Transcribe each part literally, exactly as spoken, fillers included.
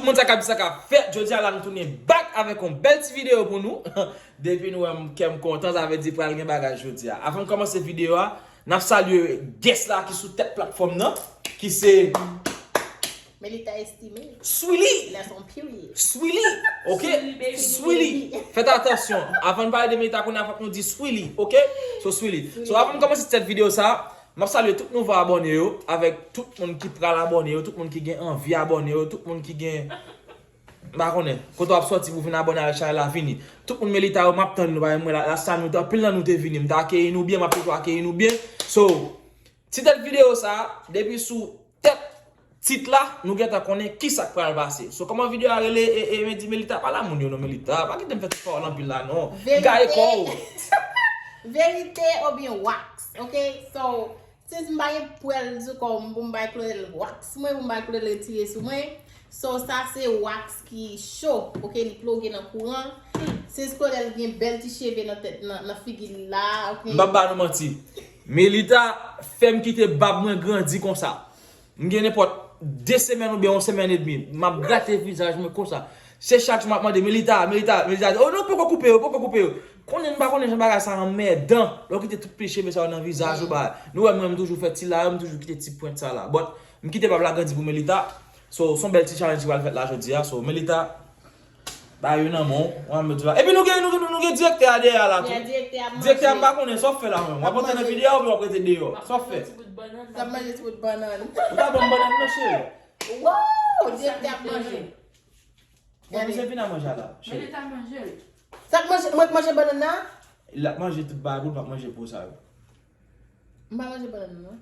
Tout moun, sa k ap, sa k ap fèt, jodi a la nou tounen back avèk yon bèl ti videyo pou nou. Depi nou wè m, kè m kontan, sa vle di pral gen bagay jodi a. Avan n kòmanse videyo a, n ap salye guest la ki sou tèt platfòm nan, ki se Melita Estimé. Swili. That's on period. Swili. Ok. Swili, baby. Swili. Fèt atansyon. Avan n pale de Melita kounye a, fòk nou di Swili. Ok. So Swili. So avan n kòmanse tèt videyo sa, m ap salye tout nouvo abòne yo, avèk tout moun ki pral abòne yo, tout moun ki gen anvi abòne yo, tout moun ki gen, m pa konnen, kote w ap sòti pou vin abòne avèk chanèl la, vini. Tout moun Melita yo, m ap tann nou, paske mwen la, la sa nou, anpil nan nou te vini, m te akeyi nou byen, m ap toujou akeyi nou byen. So, ti tèt videyo sa, depi sou tèt tit la, nou gentan konnen kisa k pral pase. So, kòman videyo a rele, e, e, men di Melita, pa la moun yo non, Melita, pa kite m fè ti pawòl anpil la non. Gaye kò w. Verite oubyen wax, ok? So, since m pa gen pwèl sou kò m pou m bay Claudel wax mwen, pou m bay Claudel retire sou mwen. So, sa se wax ki cho, ok? Li ploge nan kouran. Since Claudel gen bèl ti cheve nan tèt, nan, nan figi l la, ok? M p ap ba nou manti. Melita fè m kite bab mwen grandi konsa. M gen nenpòt de semèn oubyen yon semèn edmi. M ap grate vizaj mwen konsa. Se chak jou m ap mande, Melita, Melita, Melita di, "Oh non, poko koupe yo, poko koupe yo." Konnen m pa konnen jan bagay sa anmèdan. Lè w kite tout pil cheve sa yo nan vizaj ou, ba, nou wè mwen, m toujou fè ti la, m toujou kite ti pwent sa la. But, m kite bab la grandi pou Melita. So, se yon bèl ti challenge ki pral fèt la jodi a. So, Melita, ba yo nan men w, w ap met la. Epi nou gen, nou, nou, nou gen direktè a dèyè a la tou. Direktè a m pa konnen sa w ap fè la menm. W ap antre nan videyo a oubyen w ap rete deyò? Sa w ap fè? M ap manje ti bout bannann. Ou ta ban m bannann nan, cheri? Wow! Direktè ap manje. Bon, misye vin a manje a la, cheri. Sa k manje, mwen k manje bannann nan? L ap manje tout bagay pou l, m ap manje po sa yo. M pa manje bannann nan.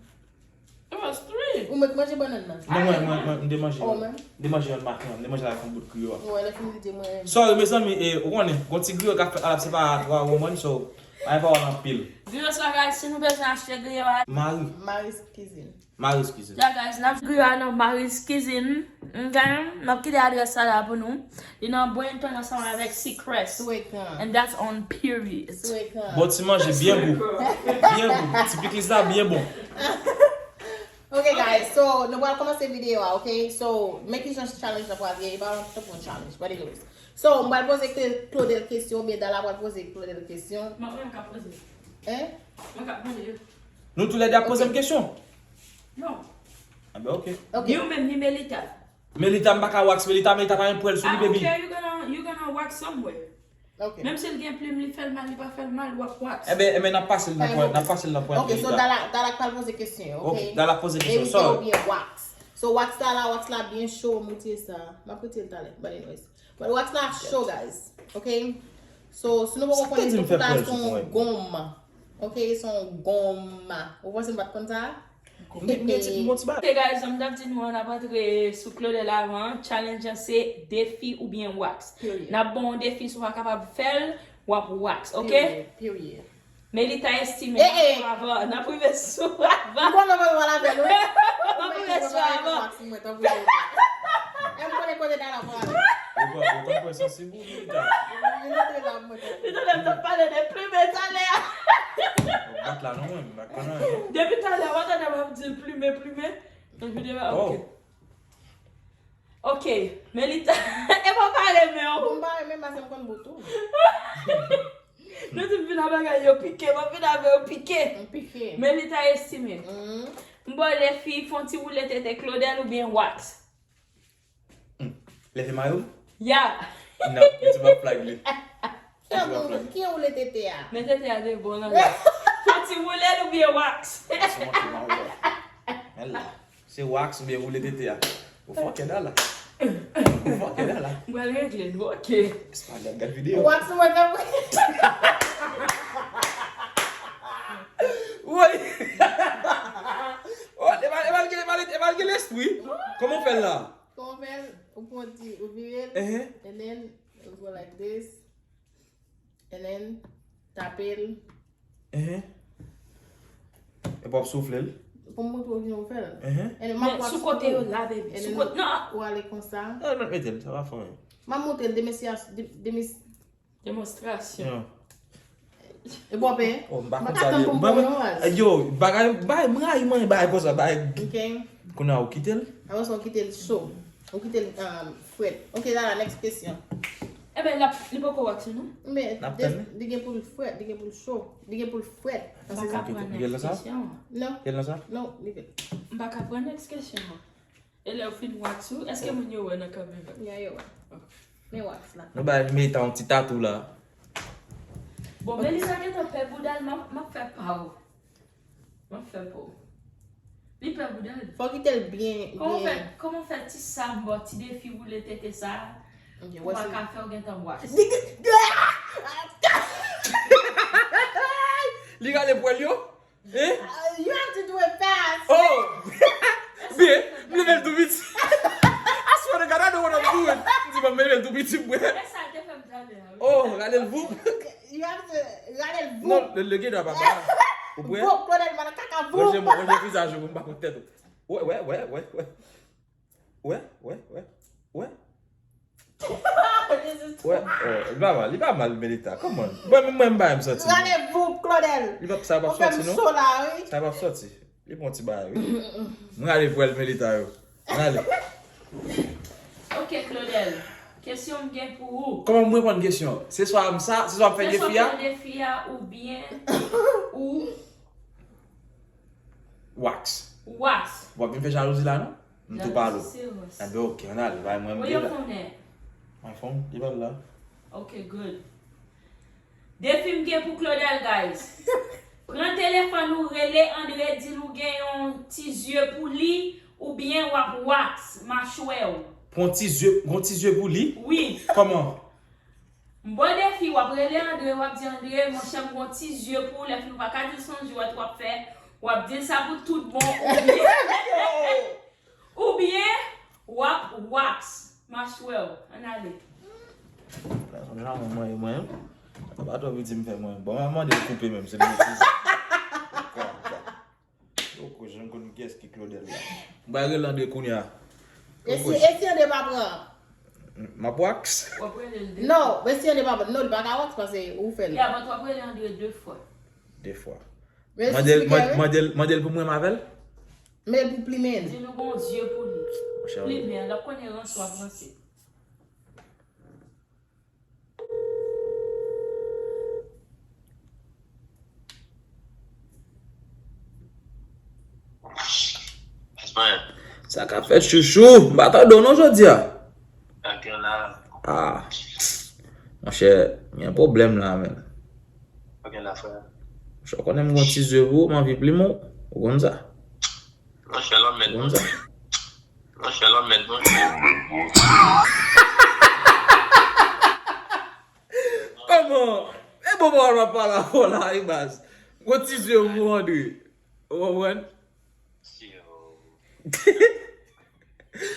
It was three. Ou mèt manje bannann nan. Non, mwen, mwen, mwen, m te manje yon. M te manje yon maten an, m te manje l avèk yon bout griyo a. Wè, lè fini di mwen. Sorry, mezanmi, e, ou konnen, gon ti griyo k ap fèt la, se pa twa woman, so, pa gen pawòl anpil. Griyo sa, guys, si nou bezwen achte griyo a. Mari. Mary's Cuisine. Mary's Cuisine. Yeah, guys, n ap griyo a nan Mary's Cuisine. Ok, n ap kite adrès sa la pou nou. Li nan Boynton ansanm avèk Seacrest. Swekan. And that's on period. Swekan. Bon ti manje byen gou. Byen gou. Ti piklis la byen bon. Ok, guys, so, nou pral kòmanse videyo a, ok? So, men ki jan challenge la pral ye, e pa yon challenge, but anyways. So, m pral poze Cl-, Claudel kesyon, oubyen Dala pral poze Claudel kesyon. Mwen, mwen ka poze. Hein? Mwen ka poze. Nou toulède ap poze m kesyon? Non. Ah ben, ok. Ok. Ni ou menm, ni Melita. Melita, m pa ka wax Melita, Melita pa gen pwèl sou li, baby. I don't care, you gonna, you gonna wax somewhere. Ok. Menm si l gen plim, li fè l mal, li pa fè l mal, w ap wax. Eben, eben, n ap pase l nan pwen, n ap pase l nan pwen Melita. Ok, so Dala, Dala k pral poze kesyon yo, ok? Ok, Dala poze kesyon, sorry. Verite oubyen wax? So, wax la, la, wax la byen cho, m retire sa. M ap retire l talè, but anyways. But wax la cho, guys, ok? So, si nou poko konnen, tout sa se yon gonm. Ok, se yon gonm. Ou panse m pa t konn sa? Gonm. M gen ti, m gon ti bagay. Ok, guys, jan m t ap di nou an, n ap antre sou Claudel avan. Challenge an se defi oubyen wax. Period. N ap ba w yon defi, si w pa kapab fè l, w ap wax, ok? Period, period. Melita Estimé, n ap rive sou avan, n ap rive sou avan. M konnen w pral avè l, wi. N ap rive sou avan. Mwen tankou jodi. E m konnen kote Dala pral. Ou pran, ou pran pwen sansib ou, Melita. Li tande m t ap pale de plimen talè a. Bat la non, mwen, m pa konn anyen. Depi talè a, w tande m ap di l plimen, plimen. Nan videyo a, ok. Ok, Melita. E pa w pa renmen w. Bon, m pa renmen paske m konn bout ou. Nou di m vin a bagay yo pike, m ap vin avè yo pike. M pike. Melita Estimé. Mm. M ba w defi, fè yon ti woule tete Claudel oubyen wax. Hmm. Leve mayo m? Ya. Non, li di m ap flag li. Ki an woule tete a? Men tete a de bon nan la. Fè yon ti woule l oubyen wax. Se yon ti mayo. Men la. Se wax oubyen woule tete a? Ou fòkè Dala. Ou fòkè Dala. M pral regle nou, ok. Espagnol, gad videyo. Wax mwen nan. Woy. Oh, e pa, e pa gen, e pa, e pa gen lespri. Kòman w fè l la? Kòman w fè l? Ou pran ti, ou vire l, and then you go like this. And then, tape l. Ehe. Epi w ap soufle l. Pou m montre w kijan w fè l. Ehe. And then, m ap wax sou kote yo la, baby. Sou kote, non. Ou ale konsa. Non, non, mete l, sa pa fè anyen. M ap montre l, demonstrasyon, de, demis- Demonstrasyon. Epi w ap, oh, m pa konn sa li ye. Yo, bagay, bagay, m rayi mwen, bagay konsa, bagay. Ok. Kounye a, ou kite l. Apre sa, ou kite l cho. Ou kite l um, frèt. Ok, Lala, next kesyon. Ebyen, l ap, li poko wakse, non? Men, li gen pou l frèt, li gen pou l cho, li gen pou l frèt. M pa ka pran next kesyon an. Non. Non, li gen. M pa ka pran next kesyon an. E lè w fin wakse ou, èske moun yo wè nan kamera? Ya, yo wè. Men wakse la. Nou bay Meta yon ti tatou la. Bon, Melissa gentan pè bouda l, m ap, m ap fè pa w. M ap fè pa w. Li pè bouda l. Fò kite l byen, byen. Kòman w fè, kòman w fè ti sa m ba w, ti defi woule tete sa a? Ou pa ka fè, w gentan wakse. Li rale pwèl yo? Hein? You have to do it fast. Oh! Byen, m leve l tou piti. I swear to God, I know what I'm doing. M di, ban m leve l tou piti, bwè. Oh, rale l voup. You have to rale l voup. Non, le, le gen dwa papa. Ou bwè? Voup, Claudel, man, kaka voup. Ranje, ranje vizaj ou, m pa konn tèt ou. Wè, wè, wè, wè, wè. Wè, wè, wè, wè. Wè, oh, li pa mal, li pa mal, Melita. Come on. Mwen, mwen, mwen, m pa m santi. Rale voup, Claudel. Li pa, sa pa soti, non? Sa pa soti. Li pran ti bagay, wi. Mwen ale vwèl Melita yo. Mwen ale. Ok, Claudel. Kesyon m gen pou ou. Kòman m reponn kesyon? Se swa m sa, se swa m fè defi a? Se swa m fè defi a oubyen ou wax. Wax. W ap vin fè jalouzi la, non? M tou pale w. Enben, ok, ann ale, bay mwen m de la. Mwen fon, li pa la. Ok, good. Defi m gen pou Claudel, guys. Pran telefòn ou, rele Andre, di l ou gen yon ti zye pou li, oubyen w ap wax machwè w. Pran ti zye, pran ti zye pou li? Wi. Kòman? M ba w defi, w ap rele Andre, w ap di, Andre, monchè, m gon ti zye pou ou, lè fini w pa ka di l se yon zye w ap fè, w ap di l sa pou tout bon, oubyen, oubyen, w ap wax machwè w. Ann ale. Gason, jan mwen, mwen, mwen, sa pa twò piti m fè mwen. Bon, m a mande l koupe menm, se l metize. Poko janm konn kiyès ki Claudel la. M pral rele Andre kounye a. E si, e si Andre pa pran? M ap wax. W ap rele l de fwa. Non, e si Andre pa pran? Non, li pa ka wax paske ou fè l. Ya, but w ap rele Andre de fwa. De fwa. Mande l, mande l, mande l pou m renmen avè l? Men l pou plimen l. Di nou gon zye pou li. Monchè, plimen l, l ap konnen ranse w ap ranse. Sa k ap fèt, chouchou? M pa tande w non jodi a. Ah, monchè, gen pwoblèm la, menn. Monchè, w konnen m gon ti zye pou ou, m anvi plimen w. Ou konn sa? Monchè, lanmèd, monchè. Monchè, lanmèd, monchè. Kòman? E bon pawòl m ap pale avè w la, wi, baz. Gwo ti zye pou Andre. Ou konprann?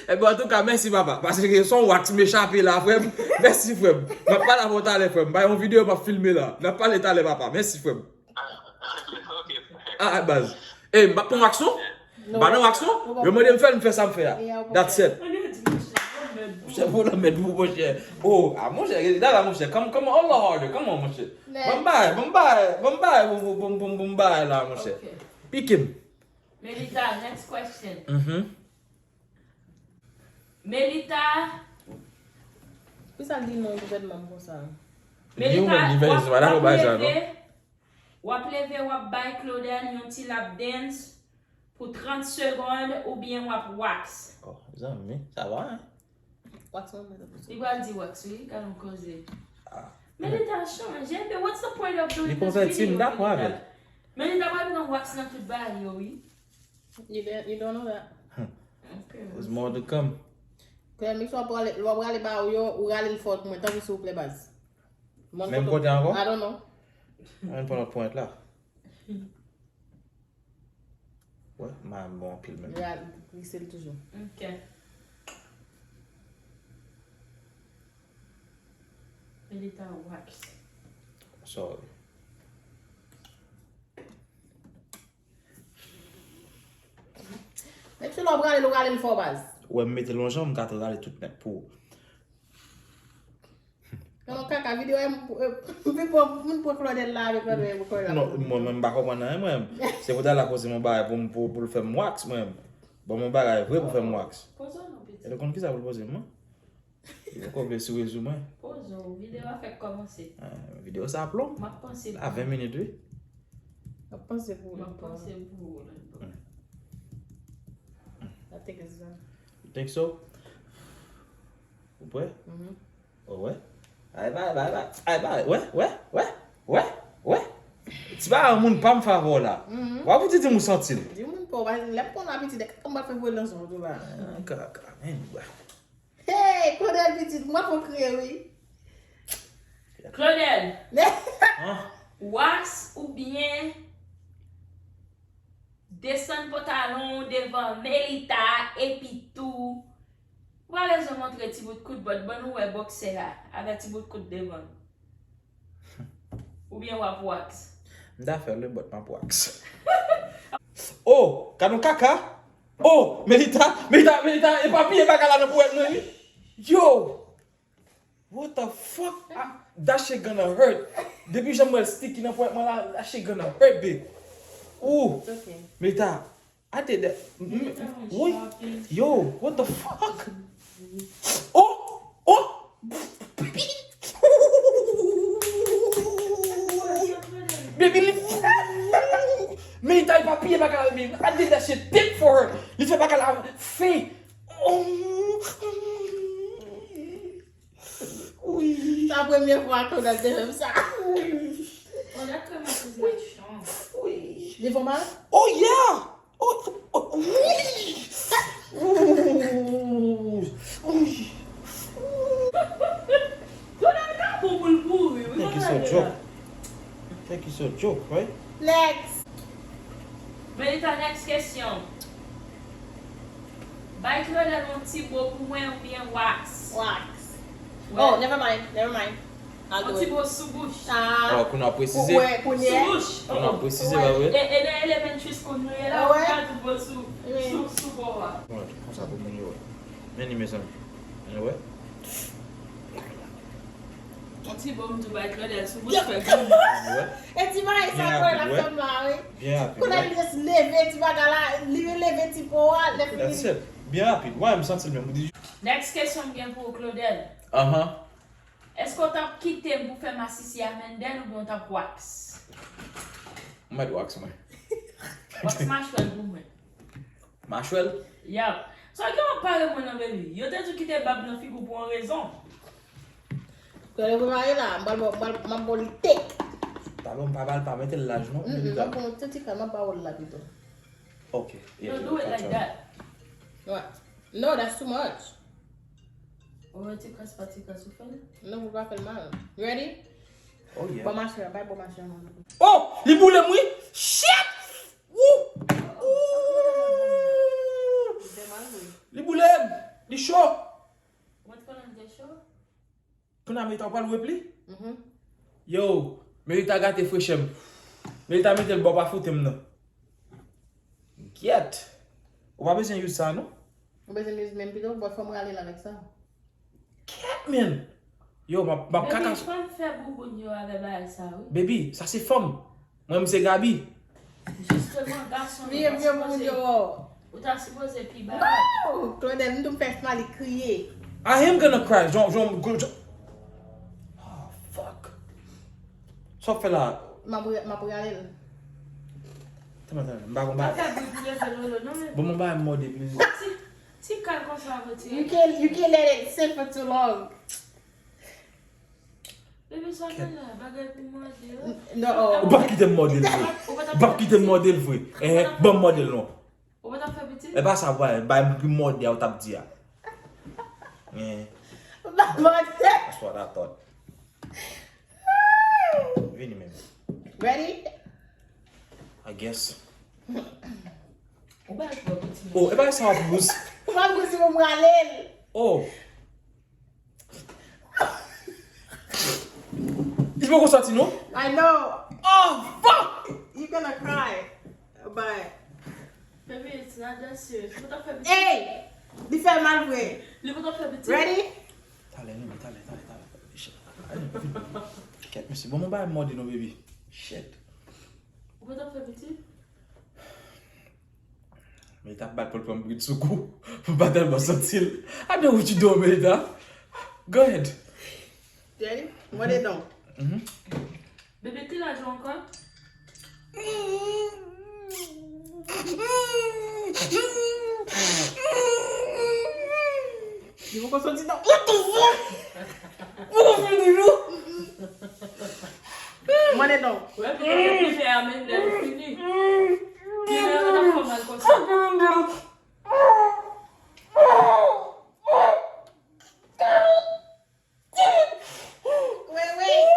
Ebyen, antouka, mèsi, papa. Paske se yon wax m echape la, frè m. Mèsi, frè m. M ap pale avè w talè, frè m. Ba yon videyo m ap filme la. N ap pale talè, papa. Mèsi, frè m. Ah, baz. Ey, m pa pran wax non. M pa nan wax non. Yo mande m fè l, m fè sa m fè a. That's it. Monchè, pou lanmèd pou monchè. Oh, ah, monchè, la, la, monchè. Come, come on, Allah harder. Come on, monchè. Ban m bay, ban m bay, ban m bay, ban m bay la, monchè. Pike m. Melita, next question. Mhm. Melita. Poukisa l di non gouvènman m konsa? Melita, w ap leve, w ap leve, w ap bay Claudel yon ti lap dance pou trant segonn oubyen w ap wax? Oh, zanmi, sa va, hein? Wax mwen mwen. Li pral di wax, wi, gade yon koze. Ah. Melita chanje, but what's the point of doing this video, Melita? Melita pral pran wax nan tout bagay yo, wi. You don't, you don't know that. Hmm. Okay. There's more to come. Kè mi sou ap rale, lè w ap rale ba ou yo, ou rale l fò pou mwen, tanpri silvouplè baz. Menm kote ankò? I don't know. Ann pran lòt pwent la. Wè, m a bon anpil menm. Li a glise l toujou. Ok. Melita wax. Sorry. Menm si lè w rale l, ou rale l fò baz. Ou wè m mete lonjan, m ka tou rale tout nèt pou ou. Non, kaka, videyo a, m, m vin pran, m pran Claudel la avèk Claudel pou Claudel. Non, mwen menm m pa konprann anyen, mwen. Se pou ta la koze m yon bagay pou, pou, pou l fè m wax, mwen. Ban m yon bagay vre pou fè m wax. Poze w non, pitit. Li konn kisa pou l poze m, wi. Li poko vle sou rezo mwen. Poze w, videyo a fèk kòmanse. Ah, videyo sa ap long. M ap panse pou ou. Ven minit, wi. M ap panse pou ou. M ap panse pou ou, London. I think it's done. You think so? Ou prè? Mhm. Oh, wè. Ay, bay, bay, bay. Ay, bay. Wè, wè, wè, wè, wè. Ti bagay moun pa m favò la. Mhm. W ap di di m ou santi l. Di moun pa w, lè m konn abitid, kaka m pa fè voye nan zon tou la. Ah, kaka, men, bwa. Hey, Claudel pitit, mwen fò kriye, wi. Claudel, An? Wax oubyen desann pantalon w devan Melita epi tou, ou pa bezwen montre ti bout kout bòt, ban nou wè bòksè a avèk ti bout kout devan. Oubyen w ap wax? M ta fè le bòt m ap wax. Oh, gad yon kaka. Oh, Melita, Melita, Melita, epapiye bagay la nan ponyèt mwen, wi. Yo! What the fuck? Ah, that shit gonna hurt. Depi jan m wè l sticky nan ponyèt mwen la, that shit gonna hurt, babe. Ooh, It's okay. Melita, I did that. Mm, Melita went woy, shopping. Yo, what the fuck? Oh, oh. Baby, li, Melita, li pa piye bagay la, baby. I did that shit thick for her. Li fè bagay la fen. Oh. Wi. Sa premye fwa Claudel te fè m sa. Wi. Oh, that girl must be like strong. Wi. Li fè w mal? Oh, yeah. Oh, oh, wi. Wi. Wi. Claudel ka bon pou l kouri, wi. Think it's a joke. Think it's a joke, right? Next. Melita, next kesyon. Bay Claudel yon ti bo pou mwen oubyen wax? Wax. Wè. Oh, never mind, never mind. I'll do it. Yon ti bo sou bouch. Ah. Oh, kounye a presize. Wè, kounye a. Sou bouch. Kounye a presize, pa vre? E, e nan Eleven Trees kounye a la, ou ka tou bo sou, sou, sou bo a. Wè, konsa pou moun yo wè. Men li, mezanmi. Ann wè. Yon ti bo m tou bay Claudel sou bouch fè grenn. Ann wè. E ti bagay sa Claudel ap fè m la, wi. Byen rapid, right? Kounye a li just leve ti bagay la, li leve ti po a, lè fini. That's it. Byen rapid. Wè, m santi l menm. Ou di. Next kesyon m gen pou ou, Claudel. Ahan. Èske w t ap kite m pou fè masisi a Mendel oubyen w t ap wax? M mèt wax mwen. Wax machwèl pou mwen. Machwèl? Yap. Sa w gen w ap pare mwen nan, baby? Yo te di w kite bab nan figi w pou yon rezon. Kè lè w mare la, m pral ba w, m pral, m ap ba w li tek. Talon m pa ba l, pa mete l laj non. Mm, mm, m ap ba w ti ti kal, m ap ba w l la pito. Ok. Yeah, don't do it like that. What? No, that's too much. Ou wè ti kras pa ti kras ou fè l? Non, pou pa fè l mal. You ready? Oh, yeah. Bon, machè, bay bon, machè. Oh, li boule m, wi. Shit! Wou! Wou! Li boule m. Li cho. Mwen te konnen l te cho. Kounye a Melita, ou pral rep li? Mhm. Yo, Melita gate frechè m. Melita mete l bò pa foute m nan. Gyèt. Ou pa bezwen use sa, non? Ou bezwen use menm pito, bon, fò m rale l avèk sa. Gyèt, man. Yo, m ap, m ap kaka. Baby, pa fè bouboun yo avè bagay sa, wi. Baby, sa se fanm. Mwen, m se Gaby. Jisteman, gason, vye, vye moun yo. Ou ta sipoze pi ba. No! Claudel, m tou m fè Smiley kriye. I am gonna cry. Jan, jan, jan. Oh, fuck. Sa w ap fè la? M ap re-, m ap rale l. Tann, tann, m pa konn bagay. Pa fè bri pou leve Lolo, non, men. Bon, m bay mòde, please. Ti, ti kal konsa, retire. You can't, you can't let it sit for too long. Bebe, sa gen la, bagay pou mòde yo. N-, no. Ou p ap kite m mòde l vre. Ou p ap kite m mòde l vre. Eh, ban m mòde l non. Ou pa t ap fè pitit? E pa sa, vwala, bay m mòde a ou t ap di a. Eh. Mòde. That's what I thought. Vini menm. Ready? I guess. Ou pa t fè pitit. Oh, e pa sa w ap wouze. Ou pa wouze pou m rale l. Oh. Li poko soti non? I know. Oh, fuck! You gonna cry. Bye. Baby, it's not that serious. Li pa t ap fè pitit. Hey! Li fè mal vre. Li pa t ap fè pitit. Ready? Talè, non, talè, talè, talè. Shit. Kèt, mesye. Bon, mwen bay mòde non, baby. Shit. Ou pa t ap fè pitit? Melita ap bat pou l pran m bridsoukou pou m pa tèlman santi l. I know what you doing, Melita. Go ahead. Ready? Mwen dedan. Bebe, ki laj ou ankò? Li poko soti non. Mwen dedan. Wè, pi lè se plimen a menm lè li fini. Plimen an t ap fè w mal konsa. Wait, wait.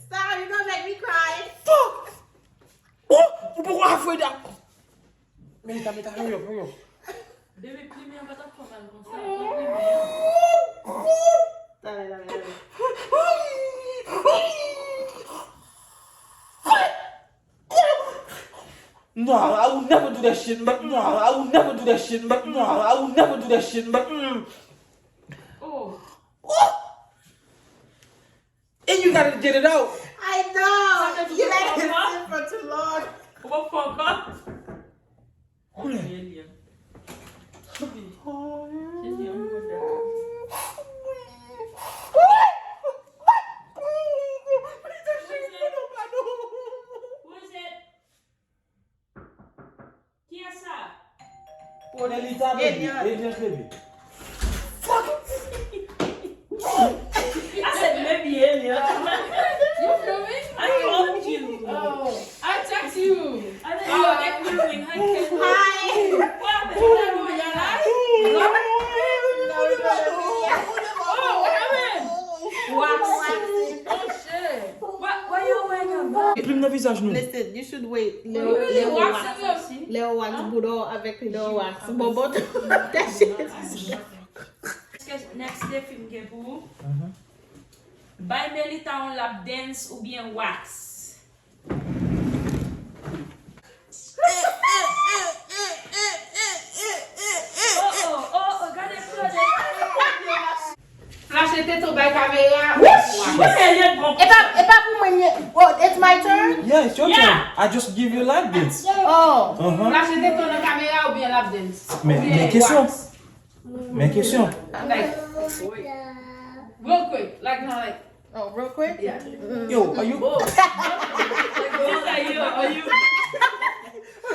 Stop, you gonna make me cry. Fuck! Oh, ou poko afraid a. Melita, Melita, hurry up, hurry up. Bebe, plimen an pa t ap fè w mal konsa. Pran plimen an. Talè, talè, talè. No, I will never do that shit, but no, I will never do that shit, but no, I will never do that shit, but mm. Oh. And you gotta get it out. I know. You let him sit for too long. Ou pa fè ankò? Koulè. Alien. Jezi, an mwen dè. Who is it? Kiyès sa? Melita, baby. Alien, baby. I said maybe alien. You filming? I told you. Oh, I text you. I didn't know that you were in. Hi. What happened? Did I know your life? Oh, what happened? Wax. Oh shit. What? What y'all wearing? Plim nan vizaj nou. Listen, you should wait. Lè w wax, lè w wax bouda w avèk lè w wax bòbòt. That shit is Èske next defi m gen pou ou? Bay Melita yon lap dance oubyen wax? Oh, oh, oh, oh, gade Claudette. Flash tete w bay kamera. E pa, e pa pou mwen, oh, it's my turn? Yeah, it's your turn. I just give you lap dance. Oh. Uh-huh. Flash tete w nan kamera oubyen lap dance? Men, men kesyon. Men kesyon. Like, real quick, like, no, like, Oh, real quick? Yeah. Yo, are you, Are you, are you?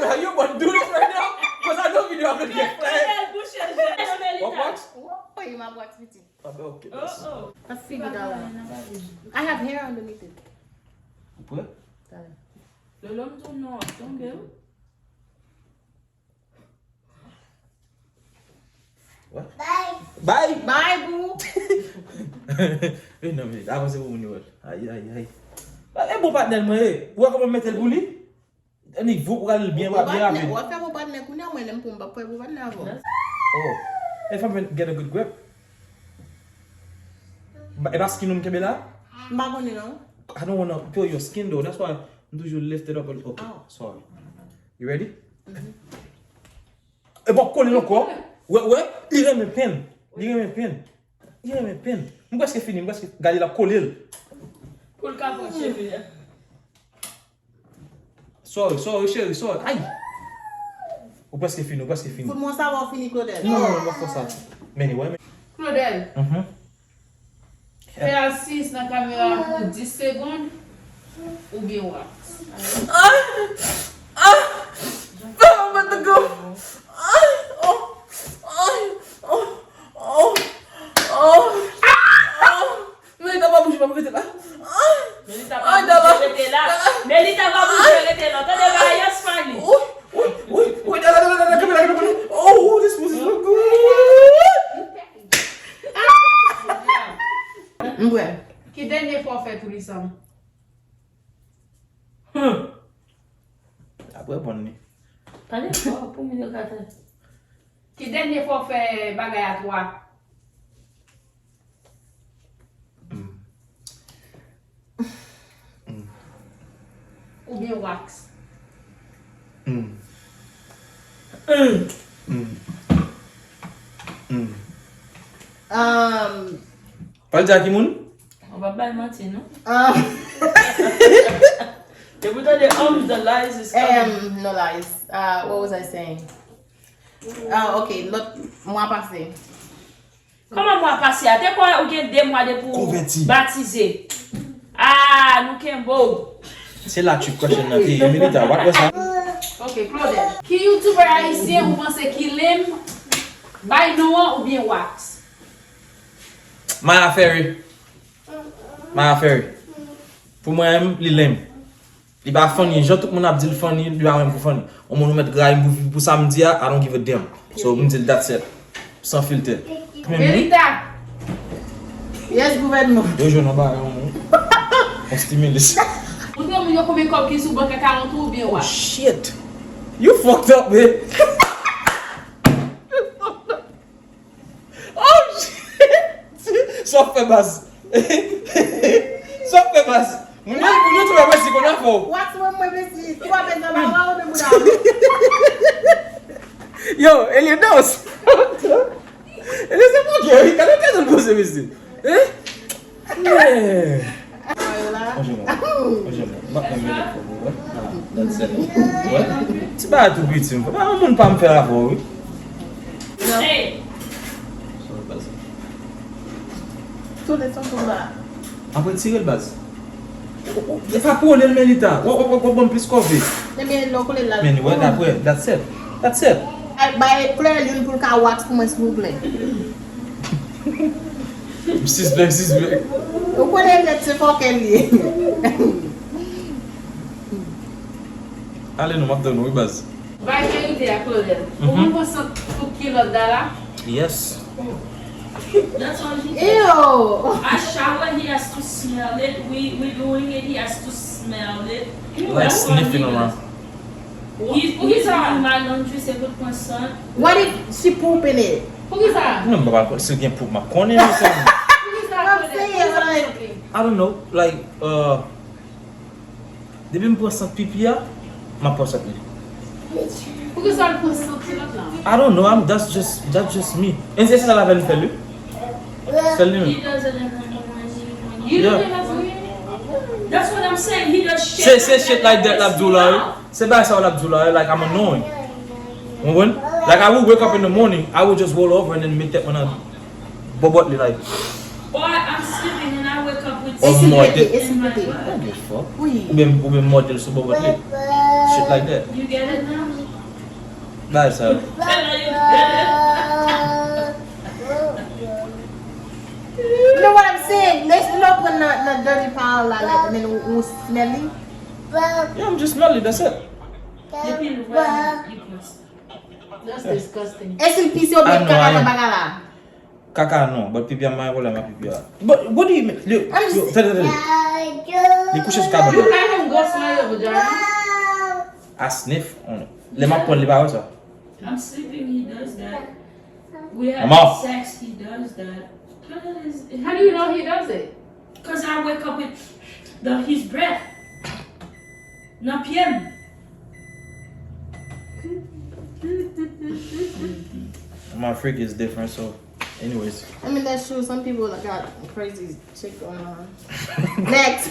Are you about to do this right now? Because I know video I'm gonna get flagged. What, what? Oh, you might watch me too. Ah, ben, ok, merci. Oh, I figured out. I have hair underneath it. Ou prè? Lolo, m tou non, tonbe. Bye! Bye! Bye, boo. Vin nan minit, avanse pou moun yo wè. Ay, ay, ay. E bon patnè l mwen ye. Ou wè kòman m mete l pou li? Annik voup ou gade l byen, byen rapid. Ou ap fè bon patnè kounye a, mwen menm pou m p ap fè bon patnè avè w. Oh. If I'm gonna get a good grip. Ba- E pa skin ou m kenbe la? M pa konnen non. I don't wanna feel your skin though. That's why m toujou lift it up a little. Okay, sorry. You ready? E bon, kole l ankò. Wè, wè, li renmen pen. Li renmen pen. Li renmen pen. M prèske fini, m prèske gade l ap kole l. Pou l ka pran cheve a. Sorry, sorry, cheri, sorry. Ay! Ou prèske fini, ou prèske fini. Fout mwen sa wè w fini, Claudel. Non, non, non, pa fè sa. Men, wè, men. Claudel, Mhm. fè asis nan kamera pou dis segonn oubyen wax. Ah! Ah! I'm about to go. Ah! Oh! Ah! Oh! Oh! Oh! Oh! Melita pa bouje, pa bouje la. Ah! Melita pa bouje, rete la. Melita pa bouje, rete la. Tande bagay yo, Smiley. Ui, ui, ui, ui, la, la, la, la, la, kamera, kamera. Oh, this pussy look good. M bwè. Ki dènye fwa w fè tourism? Apre bon li. Pale fò pou moun yo ka tande. Ki dènye fwa w fè bagay a twa? Mm. Mm. Oubyen wax? Mm. Mm. Mm. Mm. Um, Pa l di a ki moun? Ou pa bay manti, non? um, Epi w tande, um, the lies is coming. Um, no lies. Uh, what was I saying? Ah, ok, lòt mwa pase. Kòman mwa pase a? Te kwè ou gen de mwa depi w batize. Ah, nou kenbe w. Se la trick question nan te ye, Melita, what was that? Ok, Claudel. Ki YouTuber ayisyen ou panse ki lame? Bay non an oubyen wax? Maya Ferry. Maya Ferry. Pou mwen menm, li lame. Li pa funny. Jan tout moun ap di l funny, li pa menm pou funny. Yon moun ou mèt rayi m pou, pou sa m di a, I don't give a damn. So, m di l that's it. San filtè. Melita! Yes, gouvènman. Yo jwenn yon bagay, yon moun. Yon stimulus. Ou te moun yo konbyen kòb ki sou bank akawont ou oubyen wa? Shit! You fucked up, man! Oh, shit! Sa w fè baz? Sa w fè baz? Moun yo, moun yo tou wè mwen si konn afè w. Wax mwen mwen mesi. Ki w ap met nan ba w ou de bouda w? Yo, Elinos. Elinos se pou kè wi. Gade kè zòn poze mesi. Hein? Yeah. Manje non. Manje non. M ap menm mele pou ou, wè. Ala, that's it. Wè. Ti bagay tou piti, m fè. Pa yon moun pa m fè avè w, wi. Hey! Sa w pase? Tou desann tou la. Apre tire l baz. Ou, ou, ou, e pa kole l, Melita. W ap, w ap, w ap ban m plis kòve. Ebyen, lè w kole l la. Men, wè, dapre, that's it. That's it. Ay, bay klè youn pou l ka wax pou mwen, silvouplè. M sispann, sispann. Ou konnen nèt se fòkè l ye. Ale non, m ap tann ou, wi, baz. Bay verite a, Claudel. Ou konn pran sant tout kilòt Dala? Yes. That's all he does. Ew! I shower, he has to smell it. We, we doing it, he has to smell it. Like sniffing around. He, he's doing my laundry, se pou l pran sant. What if she pooping it? Poukisa? Non, m pa pral si l gen poop, m ap konnen, mesye. Poukisa? I'm saying, like, I don't know, like, uh, depi m pran sant pipi a, m ap pran sant li. Poukisa l pran sant kilòt la? I don't know, I'm, that's just, that's just me. E se sa l avè l fè l, wi. Sèl li menm. He does it every morning. You do it every morning? That's what I'm saying. He does shit. Se, se shit like that l ap di w la, wi. Se bagay sa yo l ap di w la, like, I'm annoying. Ou konprann? Like, I will wake up in the morning, I will just roll over and then met tèt mwen nan bòbòt li, like. Or I'm sleeping and I wake up with. Or mòde. Esplike, esplike. I don't give a fuck. Wi. Oubyen, oubyen mòde l sou bòbòt li. Shit like that. You get it now? Bagay sa yo. You know what I'm saying? Lè, lè w pran nan, nan dirty pile la, like, men ou, ou smell li. Yeah, I'm just smell it, that's it. Depi l wè, li pran sa. That's disgusting. Èske l pise oubyen kaka nan bagay la? Kaka non, but pipi a m pa gen pwoblèm ak pipi a. But what do you mean? Yo, yo, tande, tande. Li kouche sou kabann nan. You got him ghost my over, John. I sniff on it. Lè m ap pran li pa wè sa. I'm sleeping, he does that. We have sex, he does that. How do you know he does it? 'Cause I wake up with the, his breath. Nan pye m. My freak is different, so, anyways. I mean, that's true. Some people got crazy shit going on. Next.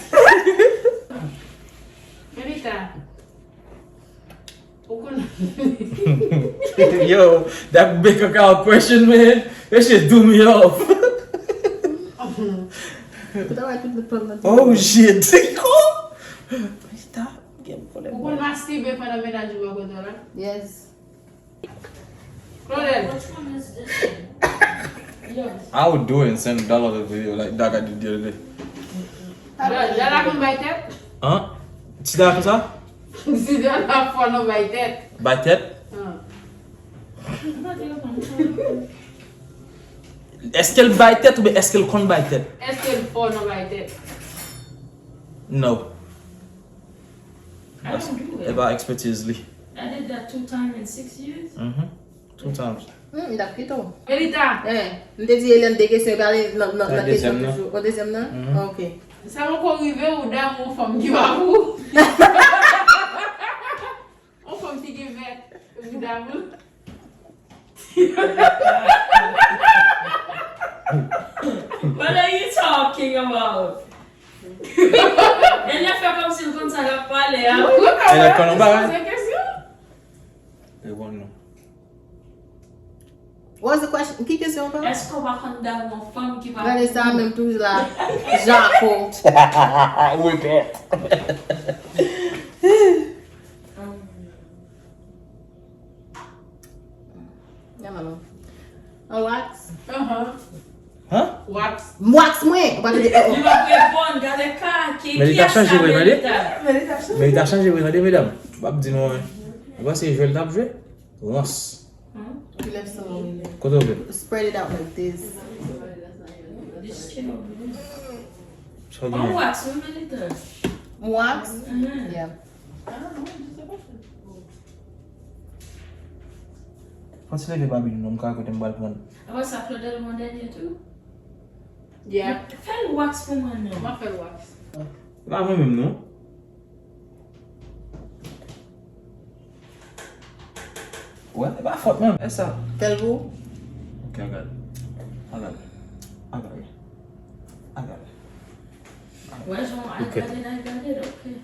Melita. Ou konn. Yo, that bank account question, man. That shit threw me off. Ou ta wè tout lòt pòm nan. Oh, shit. Ko? Melita, gen pwoblèm. Ou konn mastibe pandan mennaj ou bò kote w la? Yes. Claudel. Which one is this one? Yes. I would do it and send Dala the video like Dala did the other day. Dala, Dala konn bay tèt? Hein? Ti Dala konn sa? Ti Dala fò nan bay tèt. Bay tèt? Hein. Èske l bay tèt oubyen èske l konn bay tèt? Èske l fò nan bay tèt? No. E pa ekspertiz li. I did that two times in six years. Mm-hmm. Two times. Hmm, m t ap kite w. Melita! Eh, m te di Hélène de kesyon, epi ale nan, nan, nan kesyon toujou. O dezyèm nan? Mm-hmm. Ok. Sa poko rive ou damou yon fanm ki pa pou ou? Yon fanm ki gen vèt, ou damou? What are you talking about? Enlè fè kòmsi l konn sa l ap pale a. Enlè konn yon bagay. Poze kesyon. Reponn nou. What's the question? Ki kesyon ankò? Èske w pa konn damou yon fanm ki pa Gade sa menm toujou la. Jako. Repèt. Yaman non. An wax. Ahan. Hein? Wax. M wax mwen. Ou pa tande. Oh, Li pa reponn, gade ka ki Men li ta chanje vre, tande? Men li ta chanje. Men li ta chanje vre, tande, medam. M ap di nou, hein. Ou panse jwe l t ap jwe? Rans. Ki lèf sa w? Kote w vle? Spread it out like this. Sa w An gen? wax, wi, men li ta. M wax? Mhm. Yeah. Fò ti leve Babilòn, non, m ka kote m pral pran. Apre sa, Claudel yon dènye tou. Yeah. Fè l wax pou mwen, non. M ap fè l wax. La mwen menm, non. Wè, e pa fòt mwen. E sa. Fè l pou. Ok, I got it. I got it. I got it. I got it. Wè, jan I got it, I got it, ok.